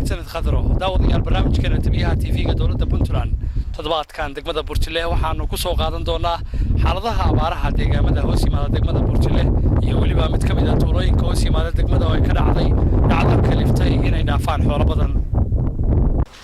Mahadsanid Khadro. Daawadayaal, barnaamijkeena Tabiyaha TV-ga dowladda Puntland toddobaadkan degmada Burjile waxaanu ku soo qaadan doonaa xaaladaha abaaraha deegaamada hoos yimaada degmada Burjile iyo weliba mid ka mid ah tuulooyinka hoos yimaada degmada oo ay ka dhacday dhacdo kaliftay inay dhaafaan xoolo badan.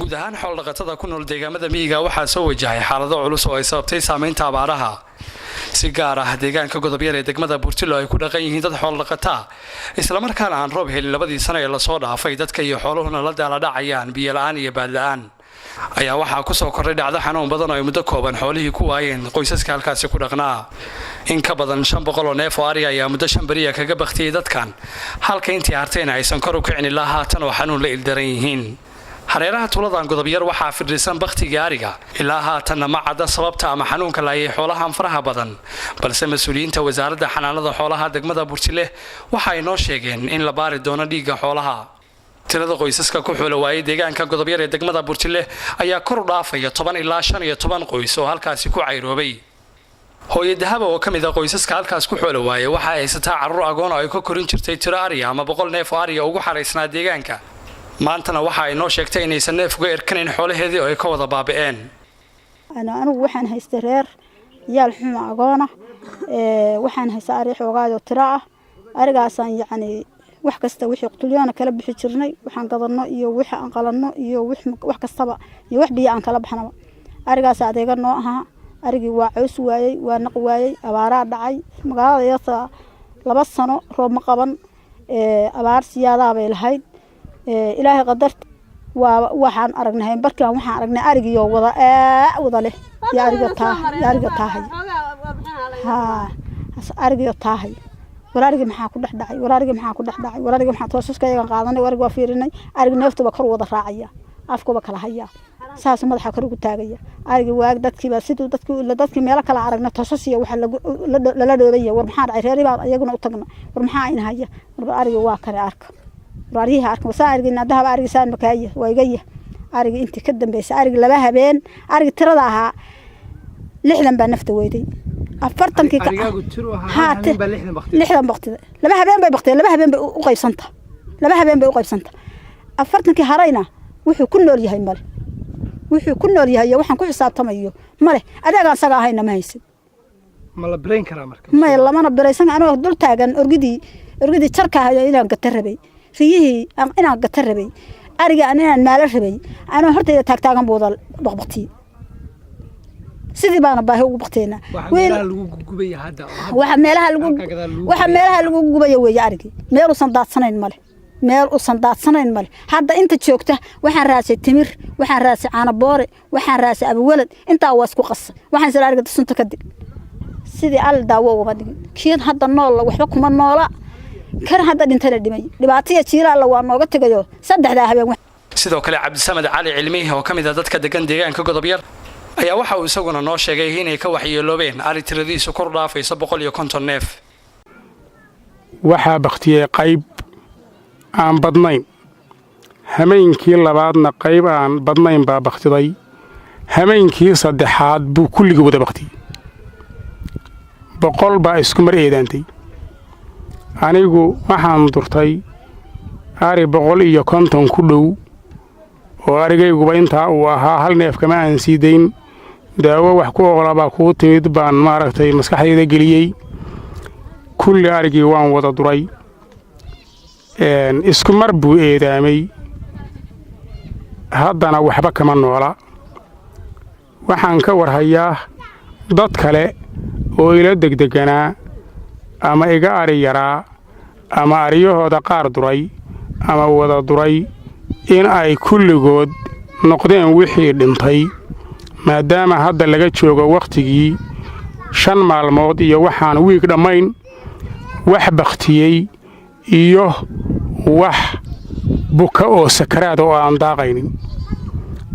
Guud ahaan xoolodhaqatada ku nool deegaamada miyiga waxaa soo wajahay xaalado culus oo ay sababtay saamaynta abaaraha. Si gaar ah deegaanka Godobyar ee degmada Burtilo ay ku dhaqan yihiin dad xoolodhaqataa, islamarkaana aan roob helin labadii sano ee lasoo dhaafay, dadka iyo xooluhuna la daaladhacayaan biyo la-aan iyo baadla-aan, ayaa waxaa kusoo kordhay dhacdo xanuun badan oo ay muddo kooban xoolihii ku waayeen qoysaska halkaasi ku dhaqnaa. In ka badan 500 oo neef oo ariga ayaa muddo 5 beriya kaga baktiyey dadkan, halka intii hartayna aysan kor u kicin ilaa haatan oo xanuun la ildaran yihiin. Hareeraha tuuladan Godobyar waxaa fidhisan bakhtigii ariga. Ilaa haatanna ma cadda sababta ama xanuunka laayay xoolahan faraha badan, balse mas-uuliyiinta wasaaradda xanaanada xoolaha degmada Burjile waxa ay noo sheegeen in la baari doono dhiigga xoolaha. Tirada qoysaska ku xoola waayay deegaanka Godobyar ee degmada Burjile ayaa kor u dhaafaya 10 ilaa 15 qoys oo halkaasi ku cayroobay. Hooyo Dahaba oo ka mid ah qoysaska halkaas ku xoola waayay waxa ay haysataa carruur agoon oo ay ka korin jirtay tiro ariya ama 100 neef oo ariya ugu xaraysnaa deegaanka. Maantana waxa ay noo sheegtay inaysan neef uga erkanayn xoolaheedii oo ay ka wada baabi'een. Anigu waxaan haystay reer yaal xuma agoona. Waxaan haystaa ari xoogaayo tiro ah. Arigaasaan yacni wax kasta wixii qutulyoona kala bixi jirnay, waxaan gadanno iyo wixii aan qalanno iyo wax kastaba iyo wax biyo aan kala baxnaba, arigaas adeega noo ahaa. Arigii waa caws waayey, waa naq waayey, abaaraa dhacay. Magaalada iyata 2 sano roob ma qaban, abaar siyaadaa bay lahayd. Ilaahay qadarta waa waxaan aragnay barkaan, waxaan aragnay arigiyo wada wada leh iyo ariga taa iyo ariga taahay. Haa, arigiyo taahay. War arigi maxaa ku dhex dhacay? War arigi maxaa ku dhex dhacay? War arigi maxaa? Toosaska iyagan qaadanay, arigi waa fiirinay. Arigi neeftuba kor wada raacaya, afkuba kala haya, saas madaxa kor ugu taagaya arigi. Waag dadkiiba siduu dadkii dadkii meelo kala aragna, toosas iyo waxa lala dhoobaya. War maxaa dhacay? Reeri baan iyaguna u tagna. War maxaa ina haya? War arigi waa kane, arka. War aryihi arka, saa arigi dahaba, arigi saan makaaya waa igaya. Arigi intii ka dambeysay, arigi 2 habeen, arigi tirada ahaa 60 baa nafta weyday, 40-kii 60 baktida. 2 habeen bay baktida, 2 habeen bay u qaybsanta, 2 habeen bay u qaybsanta. 40-kii harayna wuxuu ku nool yahay male, wuxuu ku nool yahay iyo waxaan ku xisaabtamayo male. Adeegaan isaga ahayna ma haysid. Ma la birayn karaa marka? Maya, lamana biraysan. Anoo dul taagan orgidii, orgidii jarka ahayo inaan gata rabay, riyihii inaan gata rabay, ariga inaan maalo rabay, anoo hortayda taagtaagan buu wada baqbaqtiyey. Sidii baana baahi ugu bakteynaa. Waxa meelaha lagu waxa meelaha lagu gubaya weeye arigii. Meel uusan daadsanayn male, meel uusan daadsanayn male. Hadda inta joogta waxaan raasay timir, waxaan raasay caano boore, waxaan raasay abawalad, intaa waa isku qasay. Waxaan isla ariga sunta kadib sidii Al daawo ugama dhigin. Kiin hadda noolla waxba kuma noola, kan hadda dhintana dhimay. Dhibaataya jiilaalla waa nooga tegayo saddexdaa habeen. Sidoo kale Cabdisamed Cali Cilmi oo ka mid ah dadka degan deegaanka Godobyar ayaa waxa uu isaguna noo sheegay inay ka waxyeeloobeen ari tiradiisu kor dhaafayso 150 neef. Waxaa bakhtiyey qayb aan badnayn. Hameenkii labaadna qayb aan badnayn baa bakhtiday. Hameenkii saddexaad buu kulligii wada bakhtiyey. 100 baa isku mar eedaantay. Anigu waxaan durtay ari 150 ku dhow oo arigayguba intaa uu ahaa. Hal neef kama aan sii dayn. Daawo wax ku oqlabaa kuu timid baan maaragtay maskaxdayda geliyey. Kulli arigii waan wada duray, isku mar buu eedaamay. Haddana waxba kama noola. Waxaan ka warhayaa dad kale oo ila degdeganaa ama iga ari yaraa ama aryahooda qaar duray ama wada duray in ay kulligood noqdeen wixii dhintay, maadaama hadda laga joogo wakhtigii 5 maalmood iyo waxaan wiig dhammayn. Wax bakhtiyey iyo wax buka oo sakaraada oo aan daaqaynin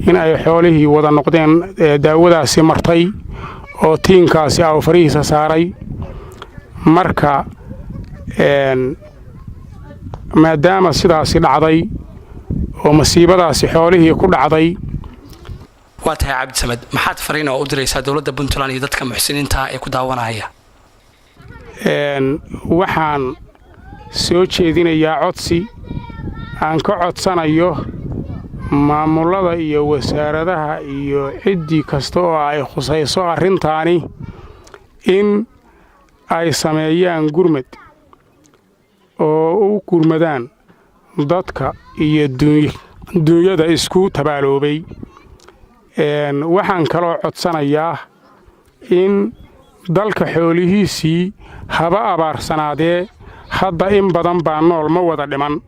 in ay xoolihii wada noqdeen daawadaasi martay oo tiinkaasi aw farihiisa saaray. Marka maadaama sidaasi dhacday oo masiibadaasi xoolihii ku dhacday. Waa tahay Cabdisamed, maxaad fariin oo u diraysaa dowladda Puntland iyo dadka muxsiniinta ee ku daawanaya? Waxaan soo jeedinayaa codsi aan ka codsanayo Maamullada iyo wasaaradaha iyo ciddii kasta oo ay khusayso arrintaani in ay sameeyaan gurmad oo u gurmadaan dadka iyo duunyada isku tabaaloobay. Waxaan kaloo codsanayaa in dalka xoolihiisii haba abaarsanaadee, hadda in badan baa nool, ma wada dhiman,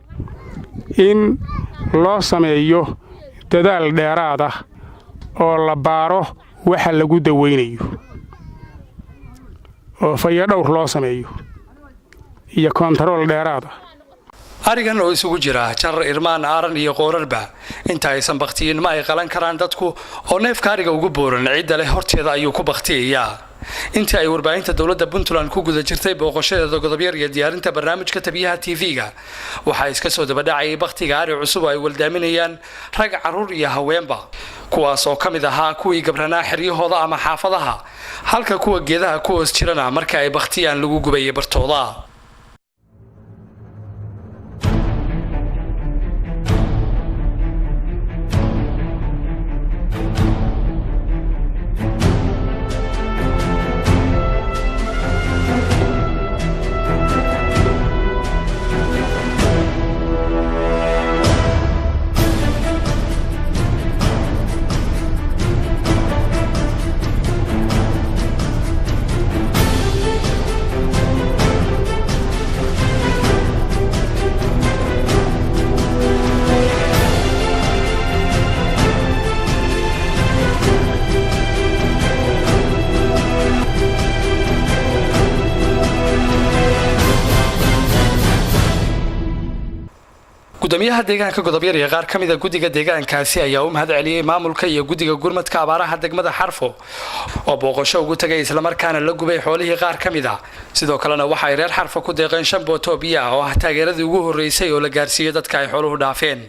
in loo sameeyo dadaal dheeraad ah oo la baaro waxa lagu dawaynayo oo fayadhowr loo sameeyo iyo kontarool dheeraad ah. Arigan oo isugu jira jar, irmaan, aaran iyo qoorarba, inta aysan bakhtiyin ma ay qalan karaan dadku, oo neefka ariga ugu booran cidda leh horteeda ayuu ku bakhtiyayaa. Intii ay warbaahinta dowladda Puntland ku guda jirtay booqashadeeda Godobyar iyo diyaarinta barnaamijka tabiyaha TV-ga, waxaa iska soo dabadhacayay bakhtiga ari cusub oo ay waldaaminayaan rag, carruur iyo haweenba, kuwaas oo ka mid ahaa kuwii gabranaa xeryahooda ama xaafadaha, halka kuwa geedaha ku hoos jirana marka ay bakhtiyaan lagu gubayay bartooda. Gudoomiyaha deegaanka Godobyar iyo qaar ka mida guddiga deegaankaasi ayaa u mahad celiyey maamulka iyo guddiga gurmadka abaaraha degmada Xarfo oo booqasho ugu tagay, islamarkaana la gubay xoolihii qaar ka mid a. Sidoo kalena waxa ay reer Xarfo ku deeqeen 5 booto biyo ah oo ah taageeradii ugu horreysay oo la gaarsiiyey dadka ay xooluhu dhaafeen.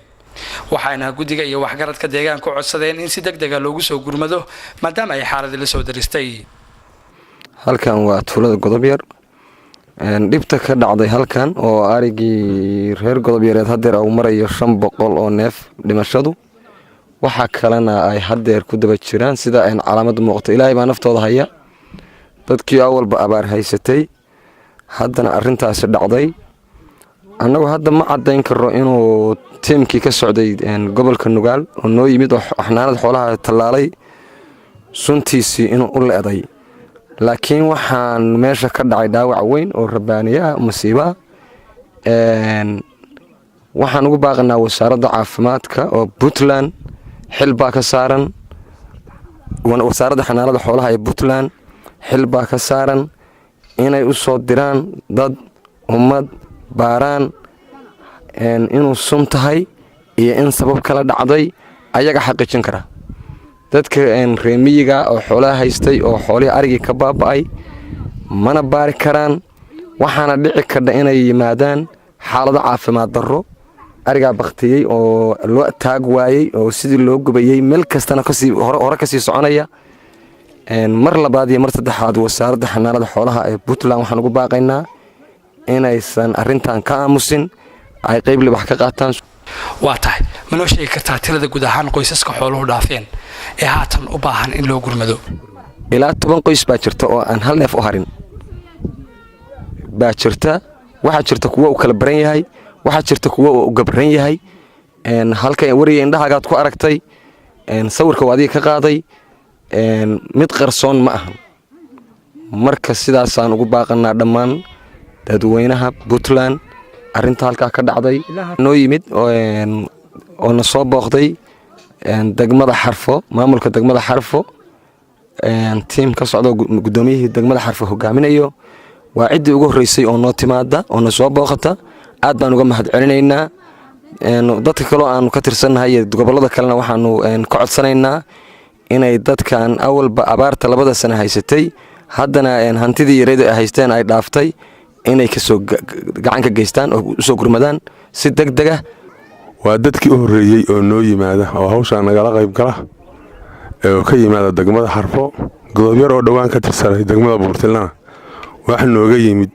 Waxaana guddiga iyo waxgaradka deegaanku codsadeen in si deg dega loogu soo gurmado, maadaama ay xaaladii la soo daristay. Halkan waa tuulada Godobyar. Dhibta ka dhacday halkan oo arigii reer Godobyareed hadeer uu marayo 500 oo neef dhimashadu, waxaa kalena ay hadeer ku daba jiraan sida ay calaamadu muuqato. Ilaahay baa naftooda haya. Dadkii awalba abaar haysatay, haddana arintaasi dhacday. Annagu hadda ma cadayn karo inuu tiimkii ka socday gobolka Nugaal oo noo yimid oo xanaanada xoolaha tallaalay suntiisii inuu u le'day, laakiin waxaan meesha ka dhacay dhaawac weyn oo rabaaniye ah, masiiba. Waxaan ugu baaqanaa wasaaradda caafimaadka oo Puntland, xil baa ka saaran. Wasaaradda xanaanada xoolaha ee Puntland xil baa ka saaran inay u soo diraan dad ummad baaraan inuu sun tahay iyo in sabab kala dhacday, ayaga xaqiijin kara. Dadka reemiyiga oo xoolaha haystay oo xoolihii arigii ka baaba'ay mana baari karaan, waxaana dhici kardha inay yimaadaan xaalado caafimaad darro. Arigaa baktiyey oo loo taag waayey oo sidii loo gubayey meel kastana kasii hore kasii soconaya. Mar labaad iyo mar saddexaad, wasaaradda xanaanada xoolaha ee Puntland waxaan ugu baaqaynaa inaysan arrintan ka aamusin, ay qeyb libax ka qaataan. Waa tahay, ma noo sheegi kartaa tirada guud ahaan qoysaska xooluhu dhaafeen ee haatan u baahan in loo gurmado? Ilaa 10 qoys baa jirta oo aan hal neef u harin baa jirta. Waxaa jirta kuwa uu kala baran yahay, waxaa jirta kuwa uu gabran yahay. Halka weriga indhahagaad ku aragtay, sawirka waa adiga ka qaaday, mid qarsoon ma ahan. Marka sidaasaan ugu baaqanaa dhammaan dadweynaha Puntland arrinta halkaa ka dhacday. Noo yimid oo na soo booqday degmada Xarfo, maamulka degmada Xarfo, tiim ka socda guddoomiyihii degmada Xarfo hogaaminayo. Waa ciddii ugu horreysay oo noo timaada oo na soo booqata. Aad baan uga mahad celinaynaa. Dadka kaloo aanu ka tirsannahay iyo gobollada kalena waxaanu ka codsanaynaa inay dadkan awalba abaarta 2da sano haysatay, haddana hantidii yareed ay haysteen ay dhaaftay, inay kasoo gacan ka geystaan oo usoo gurmadaan si deg deg ah. Waa dadkii u horreeyey oo noo yimaada oo hawshaa nagala qayb gala oo ka yimaada degmada Xarfo. Godobyar oo dhowaan ka tirsanay degmada Buurtilana wax nooga yimid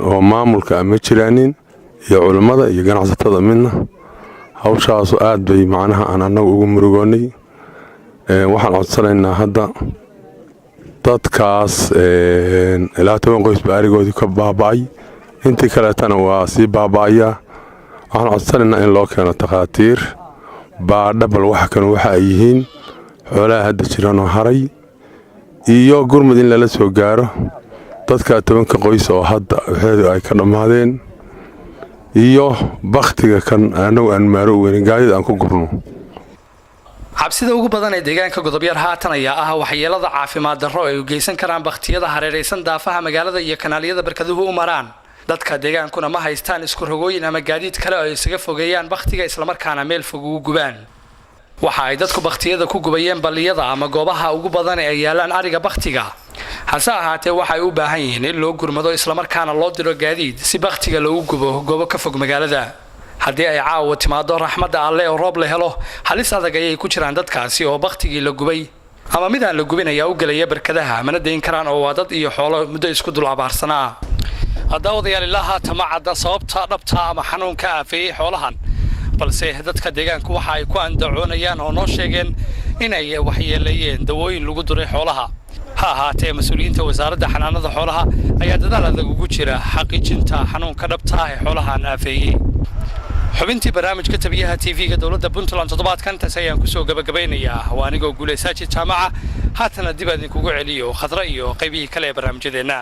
oo maamulka ma jiraanin iyo culummada iyo ganacsatada midna. Hawshaasu aad bay macnaha aan annagu ugu murugoonnay. Waxaan codsanaynaa hadda dadkaas ilaa 10 qoys ba arigoodii ka baaba'ay, intii kaleetana waa sii baaba'ayaa. Waxaan codsanaynaa in loo keeno takhaatiir baadha bal waxa kan waxa ay yihiin xoolaha hadda jiranoo haray, iyo gurmud in lala soo gaaro dadka 10-ka qoys oo hadda waxeedu ay ka dhammaadeen, iyo bakhtiga kan annagu aan maaro weynin gaadida aan ku gurno. Cabsida ugu badan ee deegaanka Godobyar haatan ayaa ah waxyeelada caafimaad darro ay u geysan karaan bakhtiyada hareeraysan daafaha magaalada iyo kanaalyada barkaduhu u maraan. Dadka deegaankuna ma haystaan isku rogooyin ama gaadiid kale oo ay isaga fogeeyaan bakhtiga, islamarkaana meel fog ugu gubaan. Waxa ay dadku bakhtiyada ku gubayeen balliyada ama goobaha ugu badan ee ay yaalaan ariga bakhtiga. Hase ahaatee, waxay u baahan yihiin in loo gurmado, islamarkaana loo diro gaadiid si bakhtiga loogu gubo goobo ka fog magaalada. Haddii ay caawa timaado raxmadda Alle oo roob la helo, halis adag ayay ku jiraan dadkaasi, oo bakhtigii la gubay ama mid aan la gubin ayaa u gelaya barkadaha, mana dayn karaan oo waa dad iyo xoolo muddo isku dul abaarsanaa. Daawadayaal, ilaa haata ma cadda sababta dhabta ama xanuunka aafeeyey xoolahan, balse dadka deegaanku waxa ay ku andacoonayaan oo noo sheegeen inay waxyeeleeyeen dawooyin lagu duray xoolaha. Ha ahaatee, mas-uuliyiinta Wasaaradda Xanaanada Xoolaha ayaa dadaal adag ugu jira xaqiijinta xanuunka dhabta ah ee xoolahan aafeeyey. Xubintii barnaamijka tabiyaha TV-ga dowladda Puntland toddobaadkan taas ayaan kusoo gabagabaynayaa. Waa anigoo Guuleysaaji Jaamaca. Haatana dib aan idinkugu celiyo Khadra iyo qaybihii kale ee barnaamijyadeenna.